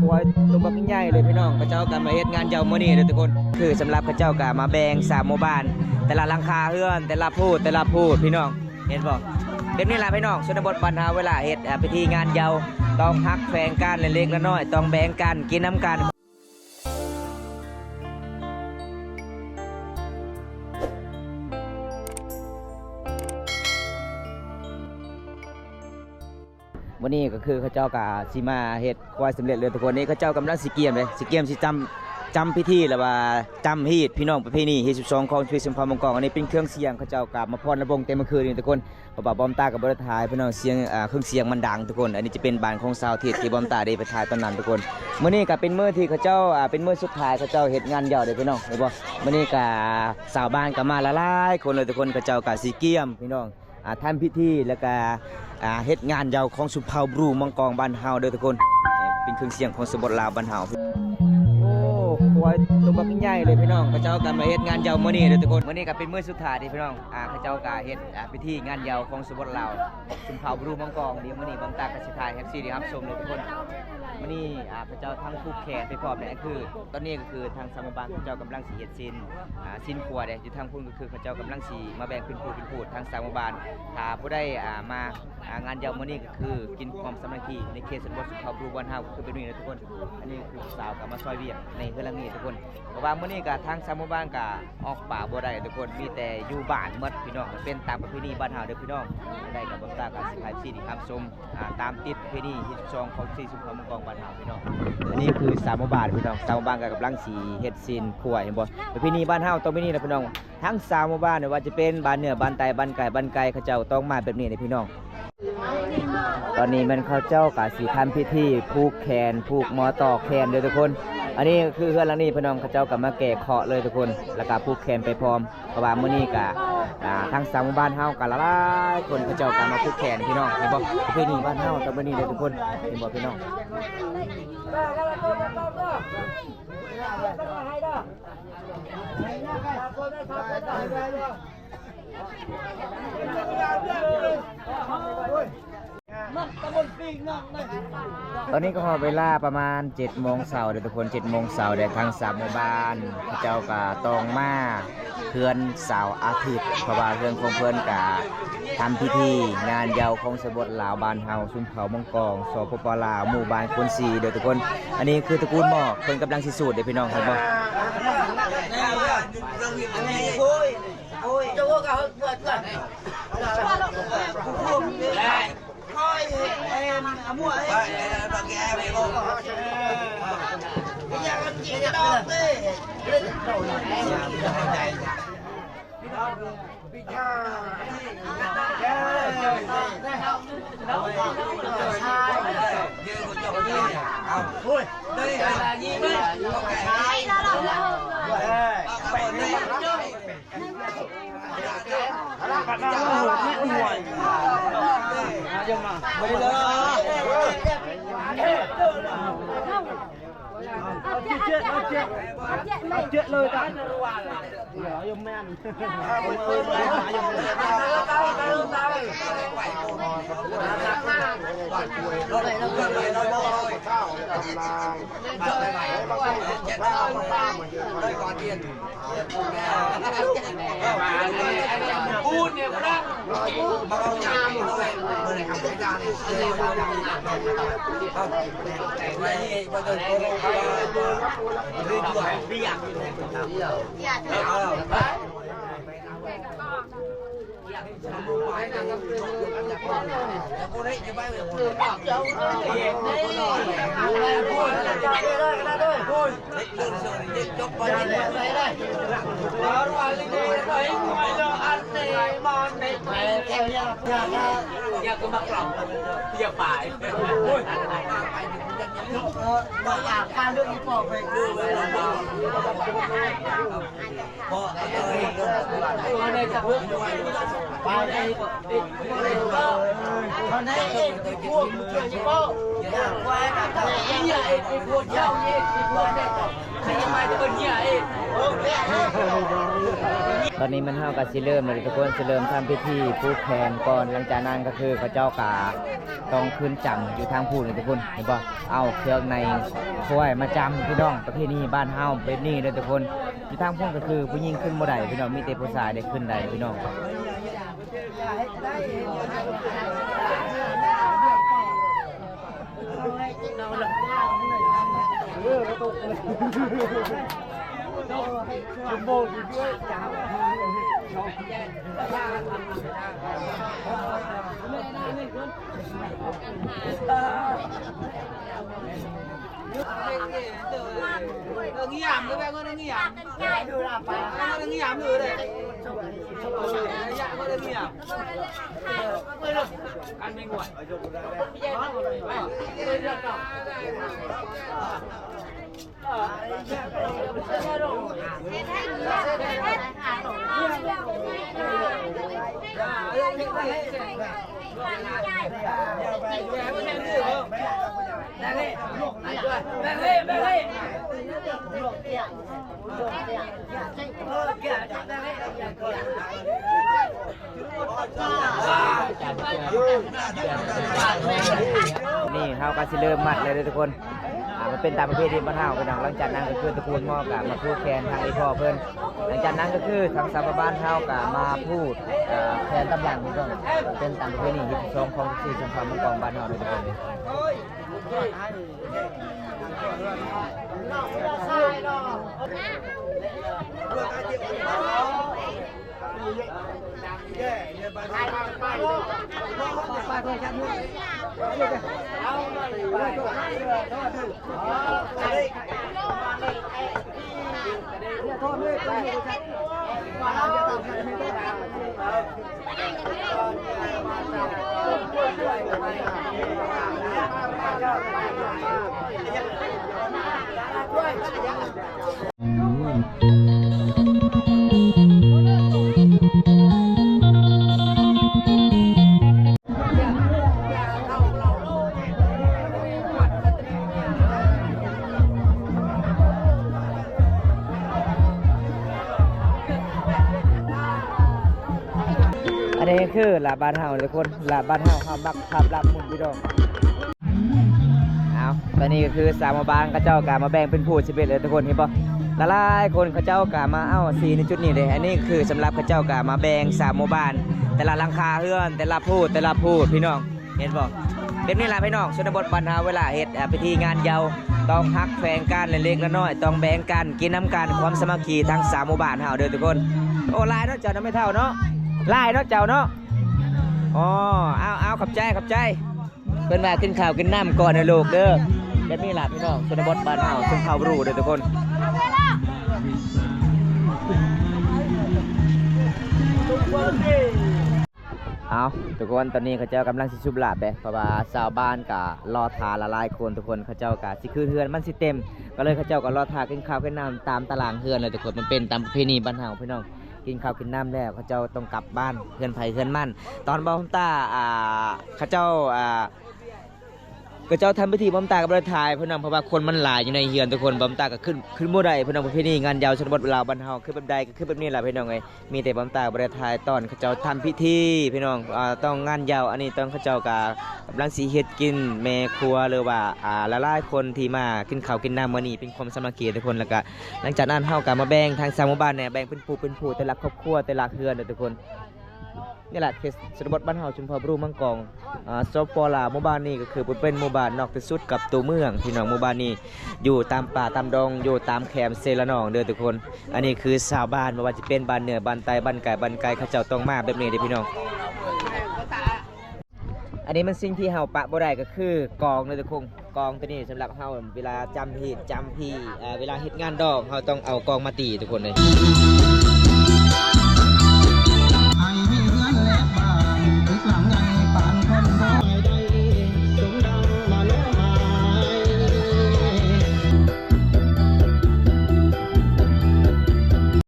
ຄວາຍໂຕບັກໃຫຍ່ເລີຍພີ່ນ້ອງ ເຂົາເຈົ້າກໍມາເຮັດງານເຍົາມື້ນີ້ເດີທຸກຄົນ. ຄືສຳລັບເຂົາເຈົ້າກໍມາແບ່ງສາມໝູ່ບ້ານ ແຕ່ລະຫຼັງຄາເຮືອນ ແຕ່ລະພູດ ແຕ່ລະພູດ ພີ່ນ້ອງເຫັນບໍ່? ແບບນີ້ລະພີ່ນ້ອງ ຊົນນະບົດບ້ານເຮົາເວລາເຮັດ ອາ ພິທີງານເຍົາ ຕ້ອງຮັກແພງກັນເລັກໆນ້ອຍໆ ຕ້ອງແບ່ງກັນກິນນຳກັນ. ມື້ນີ້ກໍຄືເຂົາເຈົ້າກໍຊິມາເຮັດຄວາຍສຳເລັດເລີຍທຸກຄົນ. ນີ້ເຂົາເຈົ້າກຳລັງຊິກຽມເດ້ ຊິກຽມຊິຈຳ ຈຳພິທີ ຫຼືວ່າຈຳຮີດພີ່ນ້ອງ ປະເພນີຮີດສິບສອງຂອງຊາວຊົນເຜົ່າມົ້ງກອງ. ອັນນີ້ເປັນເຄື່ອງສຽງ ເຂົາເຈົ້າກໍມາຟ້ອນລະບົງແຕ່ມື້ຄືນນີ້ທຸກຄົນ. ເພາະວ່າບອມຕາກໍບໍ່ໄດ້ຖ່າຍພີ່ນ້ອງ ສຽງ ເອີ ເຄື່ອງສຽງມັນດັງທຸກຄົນ. ອັນນີ້ຈະເປັນບ້ານຂອງຊາວເທດທີ່ບອມຕາໄດ້ໄປຖ່າຍຕອນນັ້ນທຸກຄົນ. ມື້ນີ້ກໍເປັນມື້ທີ່ເຂົາເຈົ້າ ອາ ເປັນມື້ສຸດທ້າຍ ເຂົາເຈົ້າເຮັດງານເຍົາເດ້ພີ່ນ້ອງ ເຫັນບໍ່? ມື້ນີ້ກໍຊາວບ້ານກໍມາຫຼາຍໆຄົນເລີຍທຸກຄົນ. ເຂົາເຈົ້າກໍຊິກຽມພີ່ນ້ອງ ອາ ທຳພິທີ ແລ້ວກໍ ອາ ເຮັດງານເຍົາຂອງຊົນເຜົ່າບຣູມັງກອງບ້ານເຮົາເດີທຸກຄົນ. ເປັນເຄື່ອງສຽງຂອງຊົນນະບົດລາວບ້ານເຮົາ. ໂອ້ ຄວາຍໂຕບັກໃຫຍ່ເລີຍພີ່ນ້ອງ ເຂົາເຈົ້າກໍມາເຮັດງານເຍົາມື້ນີ້ເດີທຸກຄົນ. ມື້ນີ້ກໍເປັນມື້ສຸດທ້າຍເດ້ພີ່ນ້ອງ ອາ ເຂົາເຈົ້າກໍເຮັດ ອາ ພິທີງານເຍົາຂອງຊົນນະບົດລາວ ຊົນເຜົ່າບຣູມັງກອງ. ດຽວມື້ນີ້ບອມຕາກໍຊິຖ່າຍໃຫ້ເອັຟຊີໄດ້ຮັບຊົມເລີຍທຸກຄົນ. ມື້ນີ້ ອາ ເຂົາເຈົ້າທັງຜູກແຂນໄປພ້ອມເລີຍ ຄືຕອນນີ້ກໍຄືທາງຊາວໝູ່ບ້ານເຂົາເຈົ້າກຳລັງຊິເຮັດ ຊີ້ນ ອາ ຊີ້ນຂົ້ວເດ້ ຢູ່ທາງພຸ້ນກໍຄືເຂົາເຈົ້າກຳລັງຊິມາແບ່ງເປັນພູດເປັນພູດ ທາງຊາວໝູ່ບ້ານ. ຖ້າຜູ້ໃດ ອາ ມາ ອາ ງານເຍົາມື້ນີ້ກໍຄືກິນຄວາມສາມັກຄີໃນເຂດຊົນນະບົດຊົນເຜົ່າບຣູບ້ານເຮົາ ຄືເປັນນີ້ນະທຸກຄົນ. ອັນນີ້ຄືຜູ້ສາວກໍມາຊ່ອຍວຽກໃນເຮືອນຫຼັງນີ້ທຸກຄົນ ເພາະວ່າມື້ນີ້ກໍທາງຊາວໝູ່ບ້ານກໍອອກປ່າບໍ່ໄດ້ທຸກຄົນ ມີແຕ່ຢູ່ບ້ານໝົດພີ່ນ້ອງ. ເປັນຕາມປະເພນີບ້ານເຮົາເດີພີ່ນ້ອງ. ໄດ້ກໍບອມຕາກໍຊິພາເອັຟຊີໄດ້ຮັບຊົມ ອາ ຕາມຕິດປະເພນີຮີດສິບສອງຂອງຊາວຊົນເຜົ່າມົ້ງກອງບ້ານເຮົາພີ່ນ້ອງ. ອັນນີ້ຄືຊາວໝູ່ບ້ານພີ່ນ້ອງ ຊາວໝູ່ບ້ານກໍກຳລັງຊິເຮັດຊີ້ນຂົ້ວ ເຫັນບໍ່? ປະເພນີບ້ານເຮົາຕ້ອງມີນີ້ລະພີ່ນ້ອງ. ທັງຊາວໝູ່ບ້ານ ບໍ່ວ່າຈະເປັນບ້ານເໜືອ ບ້ານໃຕ້ ບ້ານກາຍ ບ້ານໄກ ເຂົາເຈົ້າຕ້ອງມາແບບນີ້ເດ້ພີ່ນ້ອງ. ຕອນນີ້ແມ່ນເຂົາເຈົ້າກະຊິທຳພິທີຜູກແຂນ ຜູກໝໍຕໍ່ແຂນເດີທຸກຄົນ. ອັນນີ້ຄືເຮືອນຫຼັງນີ້ພີ່ນ້ອງ ເຂົາເຈົ້າກະມາແກ້ເຄາະເລີຍທຸກຄົນ ແລ້ວກະຜູກແຂນໄປພ້ອມ. ເພາະວ່າມື້ນີ້ກະ ອາ ທາງຊາວໝູ່ບ້ານເຮົາກະຫຼາຍໆຄົນ ເຂົາເຈົ້າກະມາຜູກແຂນພີ່ນ້ອງ. ເຫັນບໍ່? ປະເພນີບ້ານເຮົາຕອນມື້ນີ້ເດີທຸກຄົນ ເຫັນບໍ່ພີ່ນ້ອງ? ຕອນນີ້ກໍຮອດເວລາປະມານເຈັດໂມງເຊົ້າເດີທຸກຄົນ ເຈັດໂມງເຊົ້າເດ້. ທາງຊາວໝູ່ບ້ານເຂົາເຈົ້າກໍຕ້ອງມາເຮືອນສາວອາທິດ ເພາະວ່າເຮືອນຂອງເພິ່ນກະທຳພິທີງານເຍົາຂອງຊາວບົດລາວບ້ານເຮົາ ຊົນເຜົ່າມົ້ງກອງ ສປປ ລາວ ໝູ່ບ້ານໂຄນສີເດີທຸກຄົນ. ອັນນີ້ຄືຕະກູນໝໍ້ ເພິ່ນກຳລັງຊິສູດເດ້ພີ່ນ້ອງ ເຫັນບໍ່? ຕອນນີ້ມັນເຮົາກໍຊິເລີ່ມແລ້ວທຸກຄົນ ຊິເລີ່ມທຳພິທີຜູກແຂນກ່ອນ. ຫຼັງຈາກນັ້ນກໍຄືເຂົາເຈົ້າກໍຕ້ອງຂຶ້ນຈຳຢູ່ທາງພຸ້ນທຸກຄົນ ເຫັນບໍ່? ເອົາເຊືອກໃນຄວາຍມາຈຳພີ່ນ້ອງ. ປະເພນີບ້ານເຮົາແບບນີ້ເດີທຸກຄົນ. ຢູ່ທາງພຸ້ນກໍຄືຜູ້ຍິງຂຶ້ນບໍ່ໄດ້ພີ່ນ້ອງ ມີແຕ່ຜູ້ຊາຍໄດ້ຂຶ້ນໄດ້ພີ່ນ້ອງ. ນີ້ເຮົາກໍຊິເລີ່ມມັດແລ້ວເດີທຸກຄົນ. ອ່າ ມັນເປັນຕາມປະເພນີບ້ານເຮົາພີ່ນ້ອງ. ຫຼັງຈາກນັ້ນກໍຄືຕະກູນໝໍກໍມາຜູກແຂນທາງອີ່ພໍ່ເພິ່ນ. ຫຼັງຈາກນັ້ນກໍຄືທາງຊາວບ້ານເຮົາກໍມາຜູກ ເອີ ແຂນຕາມຫຼັງພີ່ນ້ອງ. ເປັນຕາມປະເພນີຮີດທີສອງຂອງສິບສີ່ຊົນເຜົ່າມັງກອງບ້ານເຮົາເດີທຸກຄົນ. ອັນນີ້ຄືລາບບ້ານເຮົາທຸກຄົນ ລາບບ້ານເຮົາ ເຮົາມັກພາບລາບໝຸ່ນພີ່ນ້ອງ. ເອົາ ຕອນນີ້ກໍຄືຊາວໝູ່ບ້ານເຂົາເຈົ້າກໍມາແບ່ງເປັນພູດສິບເອັດແລ້ວທຸກຄົນ ເຫັນບໍ່? ຫຼາຍໆຄົນເຂົາເຈົ້າກໍມາເອົາສີໃນຈຸດນີ້ເດ້. ອັນນີ້ຄືສຳລັບເຂົາເຈົ້າກໍມາແບ່ງຊາວໝູ່ບ້ານ ແຕ່ລະຫຼັງຄາເຮືອນ ແຕ່ລະພູດ ແຕ່ລະພູດ ພີ່ນ້ອງ ເຫັນບໍ່? ແບບນີ້ລະພີ່ນ້ອງ ຊົນນະບົດບ້ານເຮົາ ເວລາເຮັດ ອ່າ ພິທີງານເຍົາ ຕ້ອງຮັກແພງກັນເລັກໆນ້ອຍໆ ຕ້ອງແບ່ງກັນ ກິນນຳກັນ ຄວາມສາມັກຄີທັງຊາວໝູ່ບ້ານເຮົາເດີທຸກຄົນ. ໂອ້ ຫຼາຍເນາະເຈົ້າເນາະ ແມ່ເຖົ້າເນາະ ຫຼາຍເນາະເຈົ້າເນາະ. ອໍ ເອົາໆ ຂອບໃຈ ຂອບໃຈ. ເພິ່ນວ່າກິນເຂົ້າກິນນ້ຳກ່ອນເດີລູກເດີ. ແບບນີ້ລະພີ່ນ້ອງ ຊົນນະບົດບ້ານເຮົາ ຊົນເຜົ່າບຣູເດີທຸກຄົນ. ເອົາ ທຸກຄົນ ຕອນນີ້ເຂົາເຈົ້າກຳລັງຊິຊຸບລາບເດ້ ເພາະວ່າຊາວບ້ານກະລໍຖ້າຫຼາຍໆຄົນທຸກຄົນ ເຂົາເຈົ້າກະຊິຄືນເຮືອນມັນຊິເຕັມ ກໍເລີຍເຂົາເຈົ້າກໍລໍຖ້າກິນເຂົ້າກິນນ້ຳຕາມຕາລາງເຮືອນເລີຍທຸກຄົນ. ມັນເປັນຕາມປະເພນີບ້ານເຮົາພີ່ນ້ອງ ກິນເຂົ້າກິນນ້ຳແລ້ວ ເຂົາເຈົ້າຕ້ອງກັບບ້ານ ເຮືອນໃຜເຮືອນມັນ. ຕອນບ່າວຄຳຕາ ອ່າ ເຂົາເຈົ້າ ອ່າ ເຂົາເຈົ້າທຳພິທີ ບ່າວຄຳຕາກໍບໍ່ໄດ້ຖ່າຍພີ່ນ້ອງ ເພາະວ່າຄົນມັນຫຼາຍຢູ່ໃນເຮືອນທຸກຄົນ. ບ່າວຄຳຕາກໍຂຶ້ນ ຂຶ້ນບໍ່ໄດ້ພີ່ນ້ອງ. ປະເພນີງານເຍົາຊົນນະບົດລາວບ້ານເຮົາ ຄືແບບໃດກໍຄືແບບນີ້ລະພີ່ນ້ອງເອີຍ. ມີແຕ່ບ່າວຄຳຕາບໍ່ໄດ້ຖ່າຍຕອນເຂົາເຈົ້າທຳພິທີພີ່ນ້ອງ ອ່າ ຕ້ອງງານເຍົາ. ອັນນີ້ຕ້ອງເຂົາເຈົ້າກໍກຳລັງຊິເຮັດກິນ ແມ່ຄົວ ຫຼືວ່າ ອ່າ ຫຼາຍໆຄົນທີ່ມາກິນເຂົ້າກິນນ້ຳມື້ນີ້ ເປັນຄວາມສາມັກຄີທຸກຄົນ. ແລ້ວກໍຫຼັງຈາກນັ້ນເຮົາກໍມາແບ່ງທາງຊາວໝູ່ບ້ານແດ່ ແບ່ງເປັນຜູ້ເປັນຜູ້ ແຕ່ລະຄອບຄົວ ແຕ່ລະເຮືອນເດີທຸກຄົນ. ນີ້ແຫຼະ ເຂດຊົນນະບົດບ້ານເຮົາ ຊຸມພອບຣູ ມັງກອງ ອາ ສປ ລາວ. ໝູ່ບ້ານນີ້ກໍຄືເປັນໝູ່ບ້ານນອກທີ່ສຸດກັບຕົວເມືອງພີ່ນ້ອງ. ໝູ່ບ້ານນີ້ຢູ່ຕາມປ່າຕາມດອງ ຢູ່ຕາມແຄມເຊລະນອງເດີທຸກຄົນ. ອັນນີ້ຄືຊາວບ້ານ ບໍ່ວ່າຈະເປັນບ້ານເໜືອ ບ້ານໃຕ້ ບ້ານກາຍ ບ້ານໄກ ເຂົາເຈົ້າຕ້ອງມາແບບນີ້ເດ້ພີ່ນ້ອງ. ອັນນີ້ມັນສິ່ງທີ່ເຮົາປະບໍ່ໄດ້ກໍຄືກອງເດີທຸກຄົນ. ກອງໂຕນີ້ສຳລັບເຮົາເວລາຈຳຮີດຈຳພີ ເອີ ເວລາເຮັດງານດອງ ເຮົາຕ້ອງເອົາກອງມາຕີທຸກຄົນເອີຍ.